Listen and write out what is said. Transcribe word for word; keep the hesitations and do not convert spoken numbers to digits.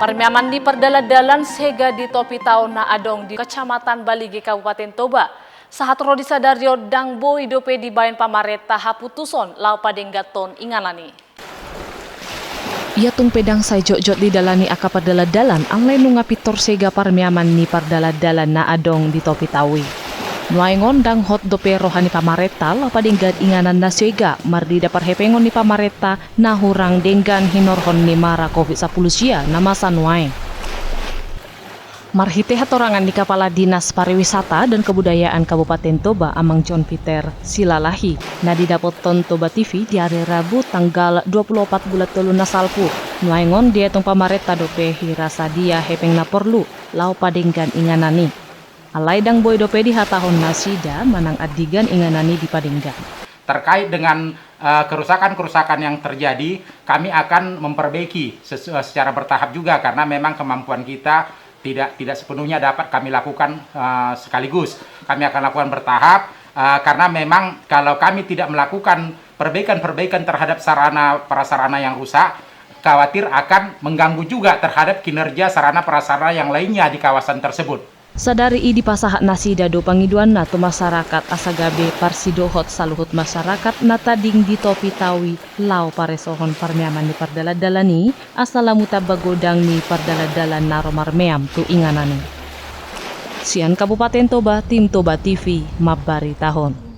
Parmeaman ni pardalan-dalan Sega di Topi Tao na adong di Kecamatan Balige, Kabupaten Toba, sahat ro di sadari on ndang boi dope dibaen pamarenta haputuson laho padengganhon inganan i. Ia tung pe ndang sai jotjot didalani angka pardalan-dalan, alai nunga pintor sega parmeaman ni pardalan-dalan na adong di Topi Tao i. Nuaeng on ndang hot dope roha ni pamarenta laho padenggan inganan na sega, marnida parhepengon ni pamarenta na hurang denggan hinorhon ni mara covid sampulu sia na masa nuaeng. Marhite hatorangan ni Kapala Dinas Pariwisata dan Kebudayaan Kabupaten Toba, Amang John Peter Silalahi, na didapothon Toba T V di ari Rabu tanggal dua pulu opat bulan tolu na salpu, nuaeng on dietong pamarenta dope hira sadia hepeng na porlu laho padenggan inganan i. Alai ndang boi dope dihatahon nasida manang andigan inganan i dipadenggan. Terkait dengan, eh, kerusakan-kerusakan yang terjadi, kami akan memperbaiki sesu-, secara bertahap juga, karena memang kemampuan kita tidak, tidak sepenuhnya dapat kami lakukan, eh, sekaligus. Kami akan lakukan bertahap, eh, karena memang kalau kami tidak melakukan perbaikan-perbaikan terhadap sarana prasarana yang rusak, khawatir akan mengganggu juga terhadap kinerja sarana prasarana yang lainnya di kawasan tersebut. Sadari i dipasahat nasida do pangidoanna tu masyarakat asa gabe parsidohot saluhut masyarakat na tading di Topi Tao i laho paresohon parmeaman ni pardalan-dalan i, asa lam tamba godang ni pardalan-dalan na ro marmeam tu inganan i. Sian Kabupaten Toba, tim Toba T V mambaritahon.